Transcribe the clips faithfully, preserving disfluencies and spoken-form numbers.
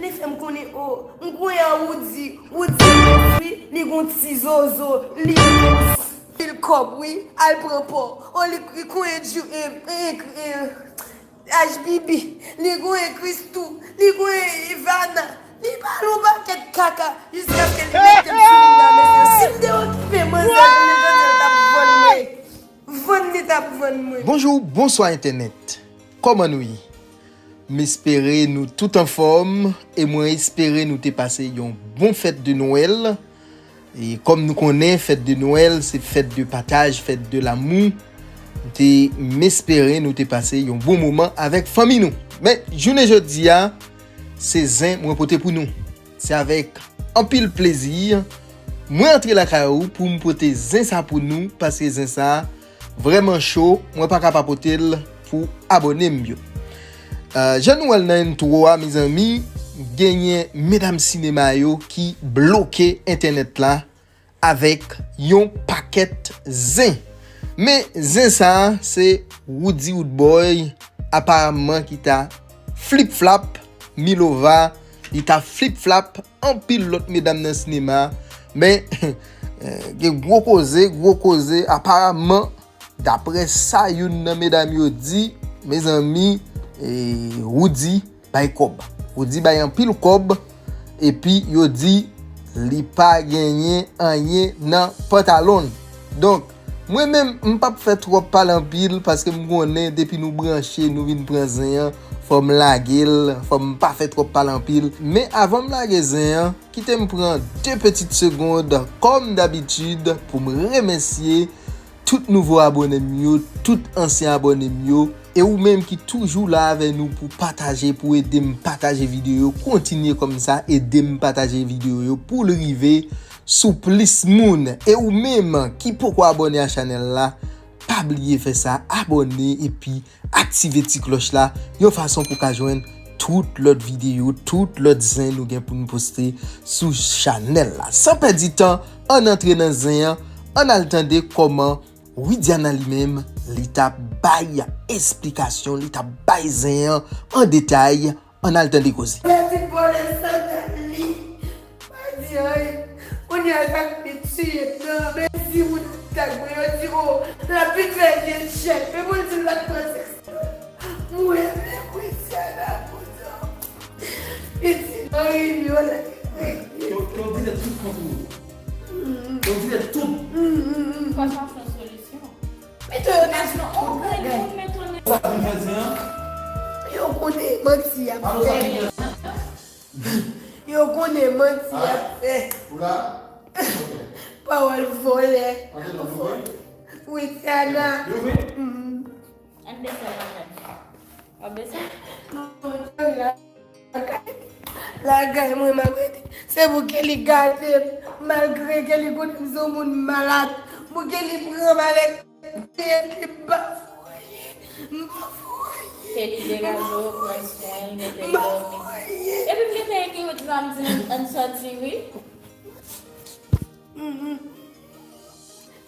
Li fè m konnen, o, m konnen a Woody. Woody dous, wi, li gon ti zozo, li dous. Pil kòb, wi, al pran pò. O, li, li konnen Ju-, e, e, e, H B B, li gon e Christoo, li gon e Ivana, li pale yon pakèt kaka, jiskaske li mete m sou li la, mesye. Si m te okipe manzè, jounen jodi a, l t ap vann mwen. Vann li t ap vann mwen. Bonjou, bonswa entènèt. Kòman nou ye? M espere nou tout anfòm e mwen espere nou te pase yon bon fèt de Nwèl. E kòm nou konnen, fèt de Nwèl, se fèt de pataj, fèt de lamou. M te, m espere nou te pase yon bon moman avèk fanmi nou. Men, jounen jodi a, se zen mwen pote pou nou. Se avèk anpil plezi, mwen antre lakay ou pou m pote zen sa pou nou, paske zen sa vrèman cho, mwen pa ka pa pote l pou abòne m yo. Euh, jan nou wè l nan entwo a, mezanmi, genyen medam sinema yo ki bloke entènèt la avèk yon pakèt zen. Men zen sa a, se Woody Woodboy, aparamman ki ta flip flap Milova, li ta flip flap anpil lòt medam nan sinema. Men, gen gwo koze, gwo koze, aparamman, daprè sa youn nan medam yo di, mezanmi, e, Woody bay kòb. Woody bay anpil kòb, epi yo di li pa genyen anyen nan pantalon l. Donk, mwen menm, m p ap fè twòp pale anpil, paske m konnen depi nou branche, nou vin pran zen an, fò m lage l, fò m pa fè twòp pale anpil. Men avan m lage zen an, kite m pran de pitit segond, kòm dabitid, pou m remèsye tout nouvo abòne m yo, tout ansyen abòne m yo, e ou menm ki toujou la avè nou pou pataje, pou ede m pataje videyo yo, kontinye kòmsa, ede m pataje videyo yo pou l rive sou plis moun. E ou menm ki poko abòne a chanèl la, pa bliye fè sa, abòne epi aktive ti klòch la, yon fason pou ka jwenn tout lòt videyo, tout lòt zen nou gen pou n poste sou chanèl la. San pèdi tan, ann antre nan zen an, ann al tande kòman Widiana li menm, li t ap bay esplikasyon, li t ap bay zen an an detay, ann al tande koze. Lè ti vòlè sandal li, pa di anyen. Kounye a, sa k pi tiye m nan, men si moun ap tag mwen, yo di, o, l ap vin fè vye chèk. Men pou l di l ap pran sèks. Mwen, men Widiana, bouda. Piti, anyen, yo la. Yo, yo di lè tout kont ou. Yo di lè tout. Fò sa fè solisyon. Pito yo ta fè tout bagay. Sa vin fè zen an? Yo konnen manti y ap fè. Yo konnen manti y ap fè. Ou la? Pawòl vòlè. Widiana. Ann desann, ann desann. W ap desann? Lakay, lakay mwen, m ap rete. Se pou Kelly gade m, malgre Kelly konnen m se yon moun malad. Pou Kelly pran m avèk pye li, m pa fè anyen. M pa fè anyen. Kelly degaje w, pran swen l, mete l dòmi. M pa fè anyen. Epi m gentan ekri w, m di ann sòti, wi.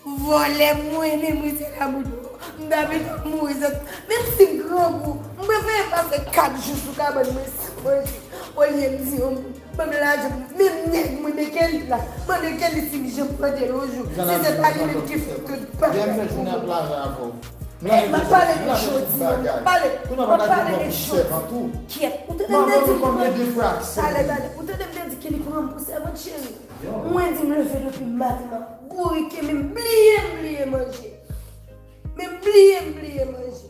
Vòlè mwen, menm wi, se la bouda. M ta pito mouri sot. Menm si m grangou, m prefere pase kat jou sou kabann mwen san manje. Olye m di yon moun, ban m lajan m. Menm nèg mwen, men Kelly la. Mande Kelly si m janm mande l yon jou. Si se pa li menm ki fè tout bagay pou mwen. M ap pale de jodi a. Pale, m ap pale de jodi. Kyèt, ou tande m te di Kelly pran m pou sèvant cheri. Mwen di m leve depi maten m ap bourike, men m bliye, m bliye manje. Men m bliye, m bliye manje.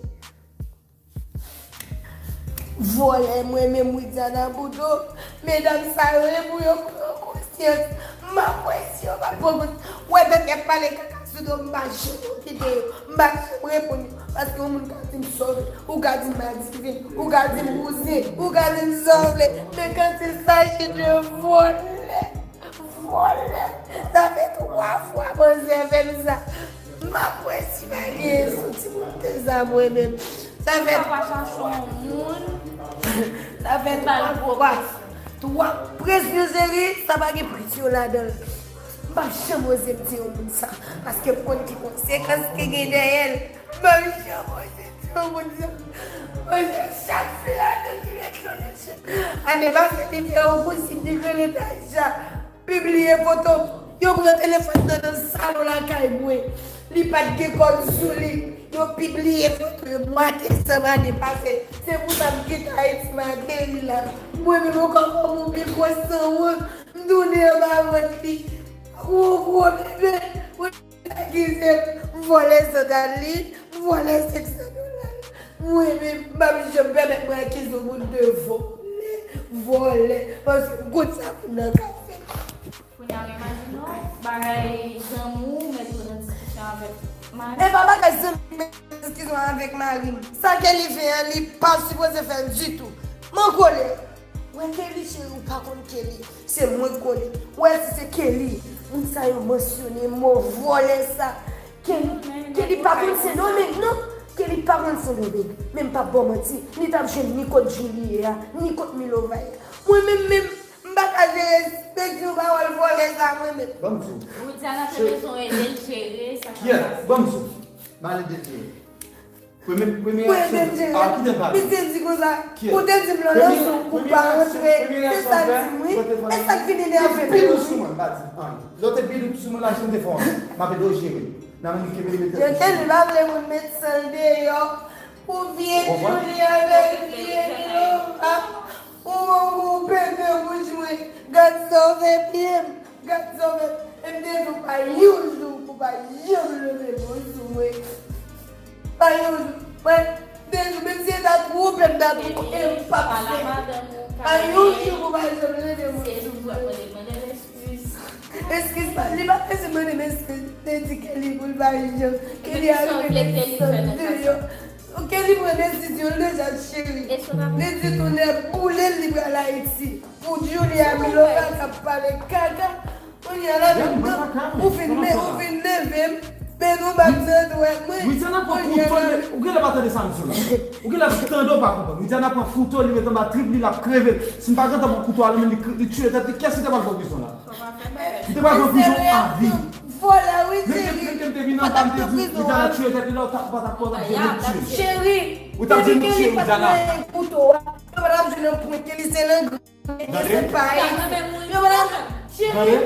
Vòlè mwen menm Widiana Boudou. Medam sa yo, e pou yo pran konsyans. M ap wè si yo pa pran konsyans. Wè, bèt y ap pale kaka sou do m, m pa janm okipe yo. M pa janm reponn yo. Paske yon moun ka di m sòt, ou ka di m adivin, ou ka di m bouzen, ou ka di m sa w vle. Men quand il s'agit de vòlè, vòlè. Sa fè twa fwa manzè fè m sa. M ap wè si pa gen sou timoun te sa mwen menm. Sa fè twa fwa. Sa fè twa fwa. Twa prens yo seri, sa pa gen presyon ladan l. M p ap janm oze m di yon moun sa. Paske m konn ki konsekans ki gen dèyè l. M p ap janm oze di. Nan moun sa. Mwen se chak fi la te ki ret konnen chak. Ane pase li fè yon kouzin li rele Taïsha. Pibliye foto. Yo pran telefòn nan nan salon lakay mwen. Li pa t gen kòd sou li. Yo pibliye foto yo mwa desanm ane pase. Se pou sa m kite Ayiti m ateri la. Mwen menm yon kòkò moun pi gwo sanwont. M tounen anba vant li. Gwo gwo bebe. Akize m vòlè sandal li, m vòlè senk san dola l. Mwen menm, m p ap janm pèmèt mwen akize yon moun de vòlè, vòlè, paske m konn sa moun nan ka fè. Kounye a, imajine w, bagay zanmi w mete w nan diskisyon avèk mari. E pa bagay zanmi m mete w nan diskisyon avèk mari m. Sa Kelly fè an, li pa sipoze fè l ditou. M an kolè. Wè Kelly cheri, ou pa konn Kelly. Se mwen k konnen. Wè si se Kelly, moun sa yo mansyone mo vòlè sa. Kelly, Kelly pa konn Sendomeng non. Kelly pa konn Sendomeng. Men m p ap ba w manti, li t ap jwenn ni kot Julie a, ni kot Milova ye. Mwen menm menm, m pa ka jere respekte yon pawòl vòlè sa mwen menm. Ban m di w. Widiana te bezwen ede l jere sa k ap pase. Ban m di w. M al ede l jere. Premye, premye reaksyon, a, kite m pale. Misye di konsa, ou te di m lan nan sou kou pa rantre, se sa l di m wi. E sa k vin enève m. Pi dous sou mwen, m pa di anyen. Lè w te pi dous sou mwen, la jan m te fè w, m ap ede w jere. Nan men li kenbe li mete. Yo te li pa vle moun met san l deyò. Ou vye Julie avèk vye Milova. Ou, ou, ou pete bouch mwen. Gad sa w fè pye m. Gad sa w fè. E m te di w pa yon jou pou pa janm leve men w sou mwen. Pa yon jou. Mwen, m te di w, menm si e ta twonpe m ta twonpe, e m p ap fè. Pa yon jou pou pa janm leve men w sou mwen. Eskiz pa, li pa bezwen mande m eskiz. Te di Kelly pou l pa janm. Kelly a rive met san deyò. Kelly pran desizyon l deja, cheri. Li di tou nèboule l, li pral Ayiti. Pou Julia Milova k ap pale kaka. Kounye a la menm nan, ou vin le, ou vin leve m, men nou bat nan dwèt mwen. Widiana pran kouto, ou genlè pa tande sa m di w la. Ou genlè tande w pa konprann. Widiana pran kouto, li met anba trip li, l ap kreve. Si m pa gentan pran kouto a nan men li, li tiye tèt li, kiyès ki te pral pran prizon la? Li te pral pran prizon a vi. Vòlè wi, cheri. Menm ke m te vin anba, m te di Widiana tiye tèt li la, ou pa t ap pran, t ap vin tiye. Cheri, ou t ap di m tiye Widiana. Kouto a, yo pa t ap jwenn nan pwen ke li se nan Gade. Yo pa t ap, cheri,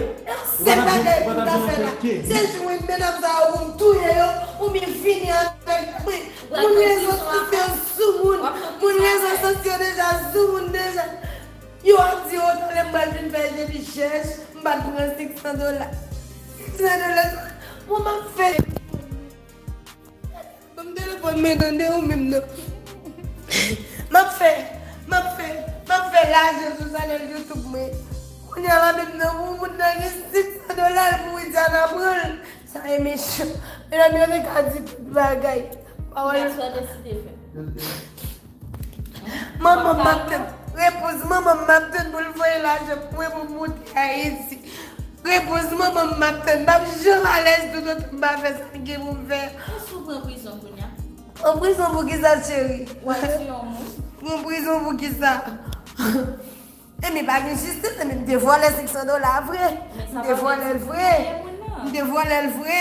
se bagay pou ta fè la. Se jwenn medam sa yo pou m touye yo, pou m vini avèk mwen. Moun rezo sosyo sou moun. Moun rezo sosyo deja sou moun deja. Yo ap di yo talè m pral vin fè jeli chèch, m pa t pran senk san dola. Senk san dola, bon, m ap fè. Ban m telefòn mwen tande ou menm nan. M ap fè, m ap fè, m ap fè lajan sou chanèl YouTube mwen. Kounye a la menm nan, pou moun nan gen senk san dola l pou Widiana pran l. Sa e mechan. Medam yo te ka di tout bagay. Pawòl. Manman m ap tann. Repons manman m ap tann pou l voye lajan pou mwen pou m moute Ayiti. Repons manman m ap tann. M ap janm alèz toutotan m pa fè sa m gen pou m fè. Ou sou pran prizon kounye a? Pran prizon pou kisa, cheri? W ap tiye yon moun? Pran prizon pou kisa? Epi pa gen jistis, epi m te vòlè senk san dola vre. M te vòlè l vre. M te vòlè l vre.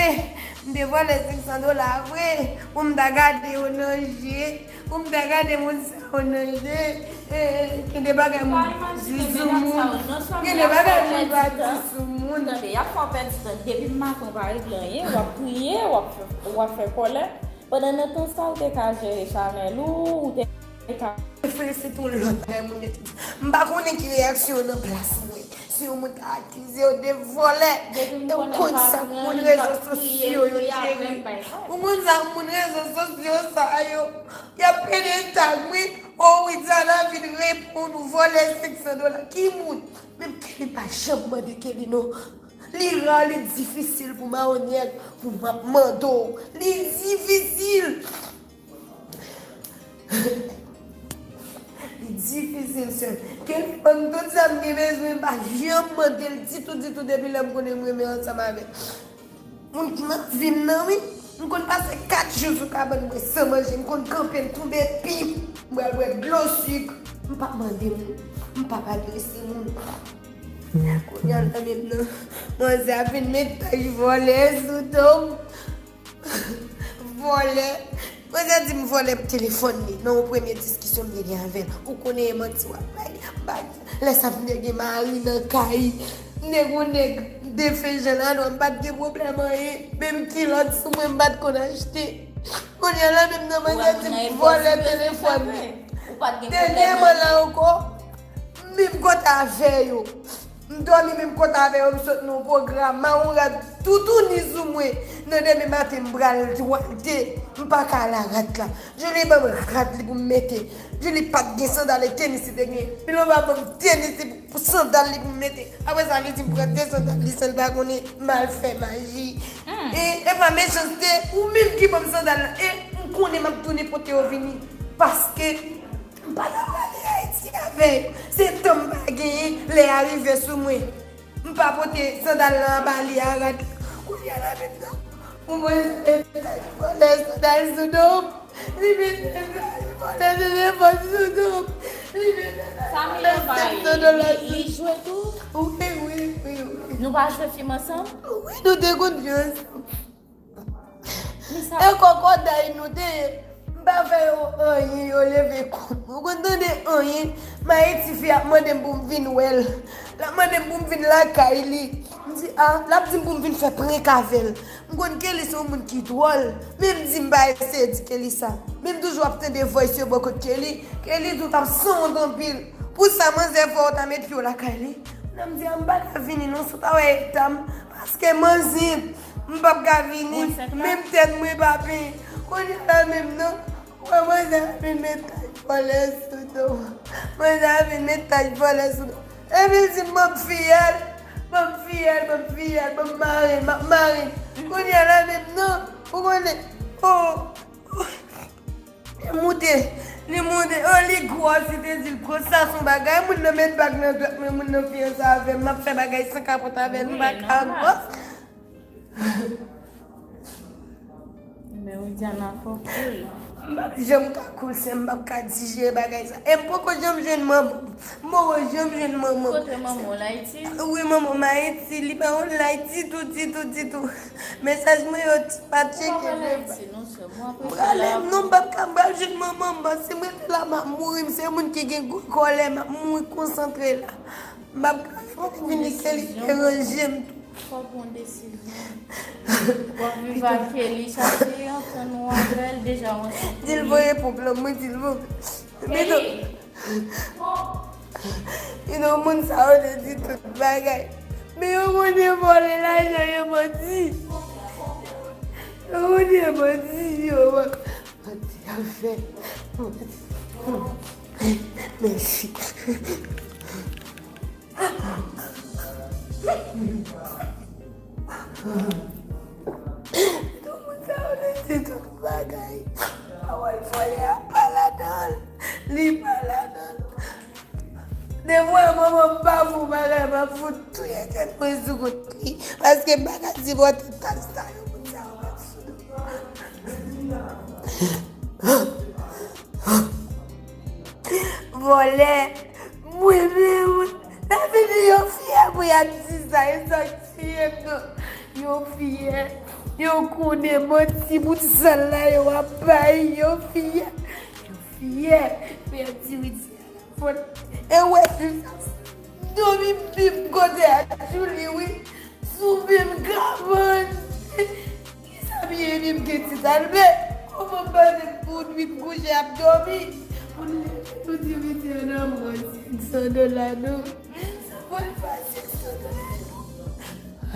M te vòlè senk san dola vre. Pou m ta gade yo nan je. Pou m ta gade moun sa yo nan je. E, e, gen de bagay moun di sou moun. Gen de bagay moun pa di sou moun. Tande, y ap fè w pèdi tan. Depi maten w pa regle anyen, w ap kriye, w ap fè, w ap fè kòlè. Pandan nan tan sa, w te ka jere chanèl ou, ou te ka. Frè, se tou lòt bagay moun yo te di. M pa konnen ki reyaksyon yo nan plas mwen. Si yon moun ta akize yo de vòlè, e w konn sa moun rezo sosyo yo cheri. Ou konn sa moun rezo sosyo sa yo. Y ap pede tag mwen, o Widiana vin reponn ou vòlè senk san dola. Ki moun? Menm Kelly pa janm mande Kelly non. Li ra, li difisil pou mawonyèt, pou m ap mande w. Li difisil. Li difisil, sè. Kelly ban m tout sa m gen bezwen, m pa janm mande l ditou, ditou, depi lè m konnen m renmen ansanm avè l. Moun ki nan vi m nan, wi. M konn pase kat jou sou kabann mwen san manje. M konn kanpe, m tonbe pi. M pral bwè dlo sik. M p ap mande moun. M p ap adrese moun. Kounye a la menm nan, manzè ap vin met tèg vòlè sou do m. Vòlè. Manzè di m vòlè telefòn li nan yon premye diskisyon m te gen avè l. Ou konnen e manti w ap bay. M pa di lè sa m te gen mari nan kay. M te gen yon nèg defen jan ladan, m pa t gen pwoblèm anyen. Menm kilòt sou mwen, m pa t konn achte. Kounye a la menm nan manzè di m vòlè telefòn li. Dènyèman la ankò, menm kote avè yo. M dòmi menm kote avè yo, m sot nan yon pwogram, mawon rad toutouni sou mwen. Nan demen maten, m pral dwate, m pa ka al a rad la. Julie ban m rad li pou m mete. Julie pa t gen sandal, e tenis li te gen. Milova ban m tenis li pou sandal li pou m mete. Apre sa, li di m pran de sandal li san l pa konnen, m al fè maji. E, e pa mechanste, ou menm ki ban m sandal la. E m konnen m ap tounen pote yo vini. Paske m pa t ap ale Ayiti avè yo. Se tan m pa genyen, lè a rive sou mwen. M pa pote sandal lan anba li a rad. Kounye a la menm nan, ou mwen vòlè sandal sou do m. Li vin vòlè telefòn sou do m. Li vin vòlè san dola sou do m. Li jwe tou? Wi, wi, wi, wi. Nou pa jwe fim ansanm? Wi, nou te konn jwe ansanm. E kòkòday nou te ye. M pa fè yo anyen, yo leve kò m. Ou konn tande anyen? M Ayiti, fi ap mande m pou m vin wè l. L ap mande m pou m vin lakay li. M di, a, l ap di m pou m vin fè prank avè l. M konn Kelly se yon moun ki dwòl. Men m di m pa eseye di Kelly sa. Men m toujou ap tande voice yo bò kot Kelly. Kelly tou t ap sanwont anpil. Pou sa manzè fè w ta met pye w lakay li. Nan m di, a, m pa ka vini non, si w ta wè eta m. Paske m ansent. M p ap ka vini. Menm tèt mwen pa penyen. Kounye a la menm nan, ou wè manzè a vin met tayt vòlè sou do m. Manzè a vin met tayt vòlè sou do m. Epi l di m, ban m fiyèl, ban m fiyèl, ban m fiyèl, ban m mare, m ap mare. Kounye a la menm nan, ou konnen, o, li moute, li moute, o, li gwòs, li te di l gwòs, sa se yon bagay, moun nan met bag nan dwèt mwen, moun nan fiyanse avè m, m ap fè bagay san kapòt avè l, m pa ka gwòs. Men Widiana fò koul. M p ap janm ka koul, sè m, m p ap ka dijere bagay sa. E m poko janm jwenn manman m. M poko janm jwenn manman m. Kote manman w, l Ayiti? Wi, manman m Ayiti, li pa konn l Ayiti ditou, ditou, ditou. Mesaj mwen yo pa tcheke menm. M prale, non, m p ap ka, m pral jwenn manman m, paske mwen te la, m ap mouri, m se moun ki gen gwo kòlè, m ap mouri konsantre la. M p ap ka vini ke li deranje m tou. Fò w pran desizyon. W ap viv ak Kelly, chache antann ou avè l, deja w ansanm. Di l voye pwoblèm mwen, di l voye. Kelly! Yon moun sa yo te di tout bagay. Men yo konnen vòlè lajan, yo manti. Yo konnen manti, yo manti. Manti ap fè. Manti. Mèsi. Tout moun sa yo te di tout bagay. Pawòl vòlè a pa ladan l. Li pa ladan l. Devwa manman m pa fè yon bagay, m ap fout touye tèt mwen sou kont li. Paske m pa ka sipòte tòch sa yo, moun sa yo ap sou do. Vòlè, mwen menm, la fini yo fiyè pou y ap di sa, yo sòti menm non. Yo fiyè, yo konnen manti bout sal la yo ap bay, yo fiyè, yo fiyè pou y ap di wi di. E wè, dòmi menm kote a Julie wi, sou menm kabann. Kisa byen menm gen ti talbe? Kòman m pase pou nwit kouche ap dòmi? Pou n leve nou di wi di an nan mwen senk san dola non. Sa pral fasil san dola non.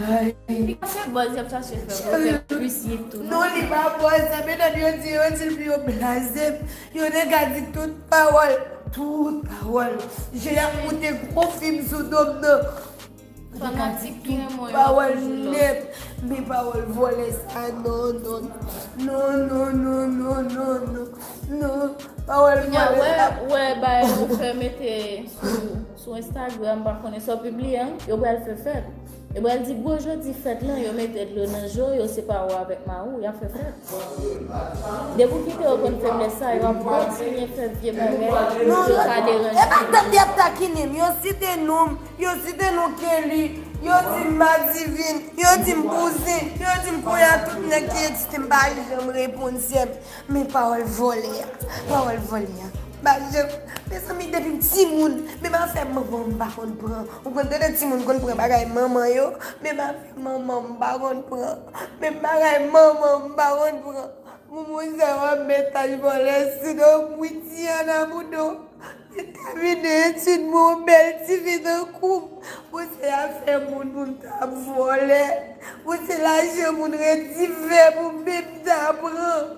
Ay. Li pa se bòz y ap chache fè, bòz y ap plis vit tou non. Non, li pa bòz, sa medam yo di, yo di l pou yo blaze m. Yo te ka di tout pawòl, tout pawòl. Je y ap moute gwo fim sou do m nan. Fanatik ki renmen w yo ap toujou la. Pawòl nèt, men pawòl vòlè sa, non, non. Non, non, non, non, non, non. Non, pawòl vòlè sa. Kounye a, wè, wè, bagay ou fè mete sou Sou Instagram, m pa konnen sa w pibliye an, yo pral fè fèt. Yo pral di gwo jodi fèt lan, yo mete dlo nan je w, yo separe w avèk mari w, y ap fè fèt. Depi w kite yo konn feblès sa, yo ap kontinye fè vye bagay, yo ka deranje. E pa tann y ap takinen m, yo site non m, yo site non Kelly, yo di m Madivine, yo di m bouzen, yo di m kounye a tout nèg ki egziste, m pa janm reponn sè m. Men pawòl vòlè a, pawòl vòlè a. M pa janm, mezanmi, depi m timoun, menm afè manman m pa konn pran. Ou konn tande timoun konn pran bagay manman yo, menm afè manman m pa konn pran. Menm bagay manman m pa konn pran. Moun sa yo ap met tach vòlè sou do m, wi, Tiana Boudo. Li tèmine etid mwen, yon bèl tifi tankou m. Pou se afè moun pou m ta vòlè. Pou se lajan moun ret dife pou m menm ta pran.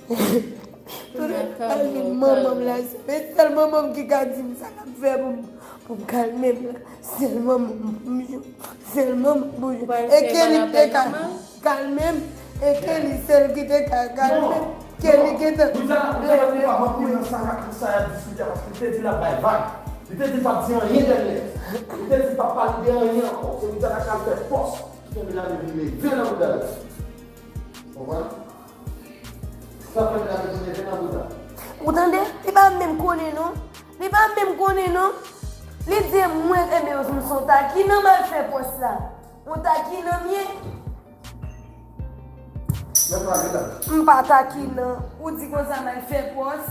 Tout lajan manman m la, se sèl manman m ki ka di m sa l ap fè pou m, pou m kalme m la. Sèl manman m pou m jwe. Sèl manman m pou m jwe. E Kelly te ka kalme m. E Kelly sèl ki te ka kalme m. Kelly gentan. Wi, sa, wi, sa, pa vant wi nan sa, sa y ap diskite a, paske li te di l ap bay vag. Li te di l p ap di anyen dènye. Li te di l p ap pale de anyen ankò. Se li t ap al fè pòs. Kenbe la, li vin leve nan bouda l. Konprann? Sa fè l la vin leve nan bouda l. Ou tande? Li pa menm konnen non. Li pa menm konnen non. Li di mwen, ebyen, m son takinan m al fè pòs la. Yon takinan m ye. M pa takinan. Ou di konsa m al fè pòs.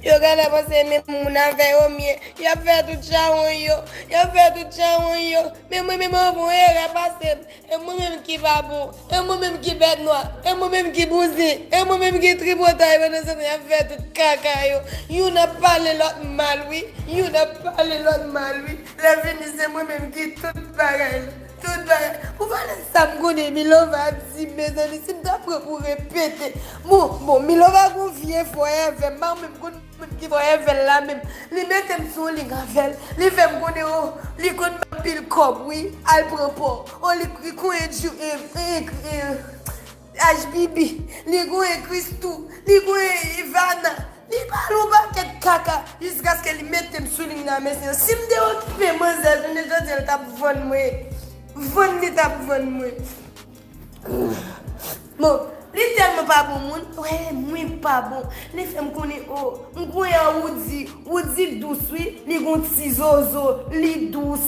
Yo genlè panse menm moun avè yo m ye. Y ap fè tout chawony yo. Y ap fè tout chawony yo. Men mwen menm anvan yon erè pase m. E mwen menm ki pa bon. E mwen menm ki bèt nwa. E mwen menm ki bouzen. E mwen menm ki tripotay pandan se tan y ap fè tout kaka yo. Youn ap pale lòt mal wi. Youn ap pale lòt mal wi. Lè fini se mwen menm ki tout bagay la. Tout bagay. Pou valè sa m konnen Milova ap di m, mezanmi, si m ta pran pou repete. Bon, bon, Milova gon vye fòy avè m, m pa menm konn moun ki fòy avè l la menm. Li mete m sou yon lig avè l. Li fè m konnen, o, li konn m anpil kòb, wi. Al pran pò. O, li, li konyen Ju-, e, e, e, H B B. Li konyen Christoo. Li konyen Ivana. Li pale yon pakèt kaka jiskaske li mete m sou lig nan, mesye. Si m te okipe manzè jounen jodi a, li t ap vann mwen. Vann li t ap vann mwen. Bon, li tèlman pa bon moun. Wè, mwen pa bon. Li fè m konnen, o, m konnen a Woody. Woody dous, wi. Li gon ti zozo. Li dous.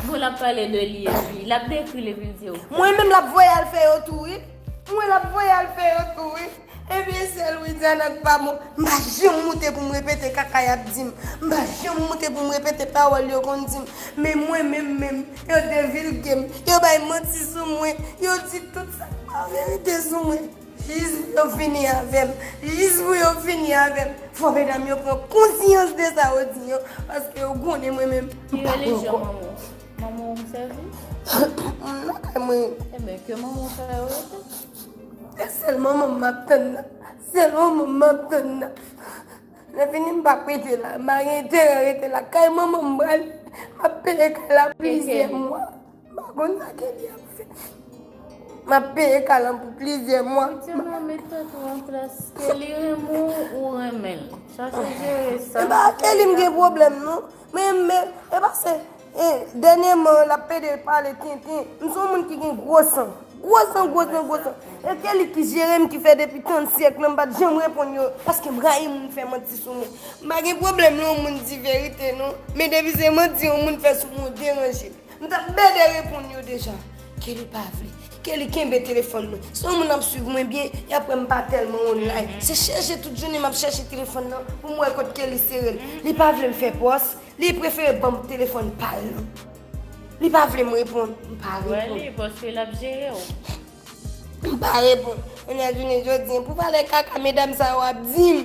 Bon, l ap pale de li epi l ap dekri l epi l di, o. Mwen menm l ap voye al fè yo tou, wi. Mwen l ap voye al fè yo tou, wi. Ebyen, sèl Widiana k pa bon. M pa janm moute pou m repete kaka y ap di m. M pa janm moute pou m repete pawòl yo konn di m. Men mwen menm menm, yo devilge m. Yo bay manti sou mwen. Yo di tout sa k pa verite sou mwen. Jis pou yo fini avè m. Jis pou yo fini avè m. Fò medam yo pran konsyans de sa yo di yo. Paske yo konnen mwen menm, m pa pran kò. Ki relijyon manman w? Manman w ou sèvi? M lakay mwen. Ebyen, ke manman w fè yo rete. Se sèl manman m m ap tann nan. Sèl manman m m ap tann nan. Lè fini m p ap rete la. M pa gen enterè rete la. Kay manman m m prale. M ap peye kay la plizyè mwa. M pa konn sa Kelly ap fè. M ap peye kay la pou plizyè mwa. Pitit mwen, met tèt ou an plas. Kelly renmen w, ou renmen l. Chache jere sa. E pa Kelly m gen pwoblèm non. Men, men, e pa se, e, dènyèman, l ap pede pale tenten. M se yon moun ki gen gwo san. Gwo san, gwo san, gwo san. E Kelly ki jere m, ki fè depi trant syèk lan, m pa t janm reponn yo. Paske m rayi moun fè manti sou mwen. M pa gen pwoblèm lè yon moun di verite, non. Men depi se manti yon moun fè sou mwen, w deranje m. M t ap bède reponn yo deja. Kelly pa vle. Kelly kenbe telefòn mwen. Se yon moun ap swiv mwen byen, y ap wè m pa tèlman online. Se chèche tout jounen m ap chèche telefòn nan pou m wè kot Kelly sere l. Li pa vle m fè pòs, li prefere ban m telefòn pa l lan. Li pa vle m reponn, m pa reponn. Wè li, paske l ap jere w. M pa reponn. Kounye a jounen jodi a, pou valè kaka medam sa yo ap di m,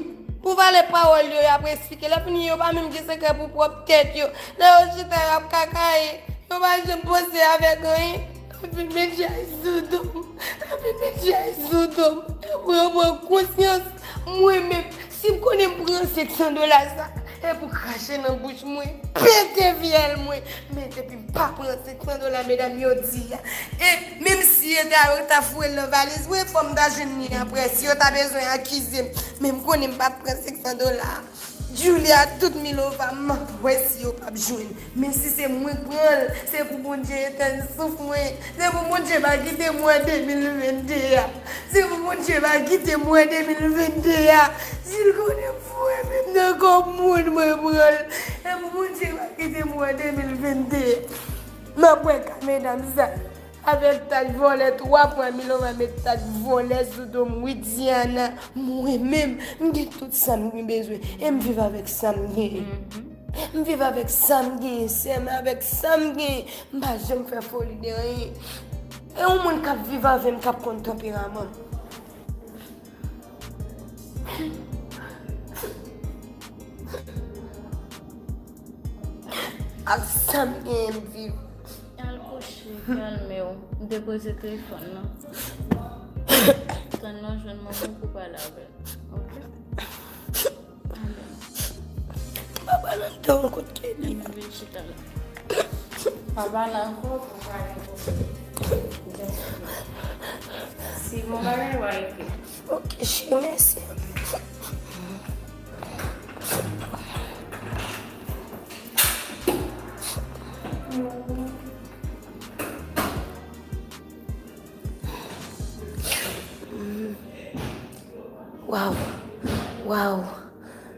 pou valè pawòl yo y ap esplike, lè fini yo pa menm gen sekrè pou pwòp tèt yo. Lè yo chita y ap kakaye, yo pa janm panse avèk anyen. L ap vin met chay sou do m. L ap vin met chay sou do m. E pou yo pran konsyans, mwen menm, si m konnen m pran senk san dola sa, E pou krache nan bouch mwen, pete fyèl mwen. Men depi m pa pran senk san dola medam yo di a. E menm si yo ta, yo ta foure l nan valiz, wi, fò m ta jwenn li apre. Si yo ta bezwen akize m, men m konnen m pa t pran senk san dola a. Julia, tout Milova, m ap wè si yo p ap jwenn. Men si se mwen k pran l, se pou Bondye etèn souf mwen. Se pou Bondye pa kite m wè de mil vennde a. Se pou Bondye pa kite m wè de mil vennde a. Si l konnen m foure men m nan kò moun, mwen pran l. Se pou Bondye pa kite m wè de mil vennde a. M ap wè ka medam sa. Avèk tach vòlè, twa pwen Milova met tach vòlè sou do m, Widiana. Mwen menm, m gen tout sa m gen bezwen. E m viv avèk sa m genyen. M viv avèk sa m genyen, sè m, avèk sa m genyen. M pa janm fè foli de anyen. E yon moun k ap viv avè m k ap konn tanperaman m. Ak sa m genyen m viv. Al kouche, kalme w. M depoze telefòn nan. Tann lè w jwenn manman w pou w pale avè l. Oke? Papa nan tan kot Kelly. Vin chita la. Papa nan kot ou pale. Si bon bagay w a ekri. Oke, cheri, mèsi. Waw, waw,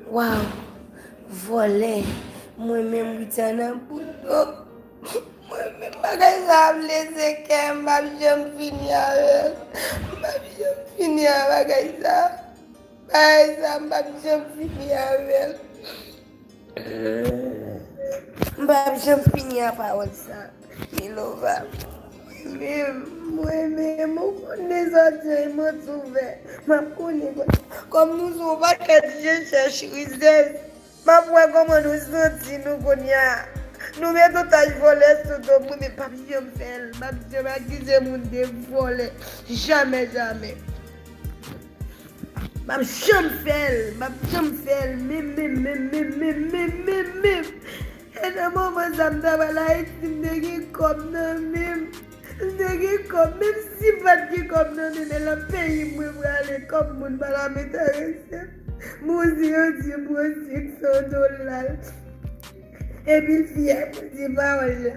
waw, vòlè. Mwen menm, Widiana Boudo. Mwen menm, bagay sa ap lese kè m, m p ap janm fini avè l. M p ap janm fini a bagay sa. Bagay sa, m p ap janm fini avè l. M p ap janm fini a pawòl sa. Milova. Mwen menm, mwen menm, ou konn de sòti an, e manti w fè. M ap konnen kòm, kòm nou se yon pakèt je chèch rizèz. M ap wè kòman nou santi nou kounye a. Nou met yon tach vòlè sou do m, mwen menm p ap janm fè l. M p ap janm akize moun de vòlè. Jamè, jamè. M p ap janm fè l. M p ap janm fè l. Menm, menm, menm, menm, menm, menm, menm, menm, menm. E nan moman sa, m ta pral Ayiti, m te gen kòb nan men m. M te gen kòb. Menm si m pa t gen kòb nan men m, e nan peyi m mwen prale, kòb moun pa t ap enterese m. Bon, si yo di m pran senk san dola l, epi l fyè pou di pawòl la.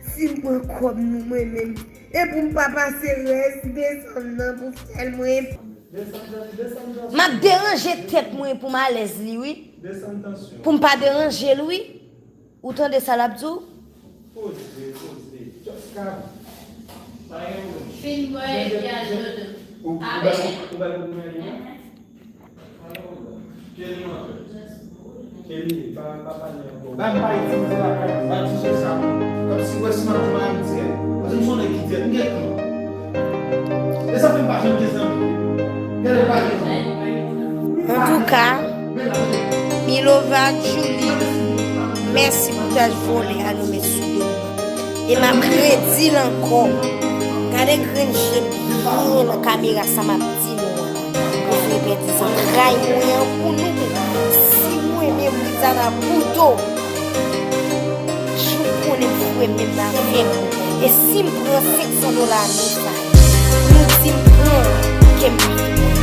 Si m pran kòb nou mwen menm, e pou m pa pase rès desanm nan pou fè l mwen. M ap deranje tèt mwen pou m alèz li, wi. Pou m pa deranje l, wi. Ou tande sa l ap di w? Poze, poze. Just calm. Pa gen pwoblèm. Fin bwè epi al dodo. Ou, ou bay, ou bay pou mwen, non? Kelly, pa, pa pale ankò. Ba m pa itilize lakay, ba ti je sa. Kòmsi w wè si m ap jwe avè m dirèk. Paske m se yon nèg ki dirèk, m gen plan. E sa fè m pa janm gen zanmi. Gade, m pa gen zanmi. Antouka, Milova ak Julie, mèsi pou tach vòlè a nou met sou do nou. E m ap redi l ankò. Gade grenn je byen nan kamera sa m ap di nou an. Mwen vle pèdi zantray mwen an pou nou. Si mwen menm Widiana Boudo, si w konnen m fre menm nan afè m. E si m pran senk san dola nou sa, nou di m pran, ke m pa fè mwen.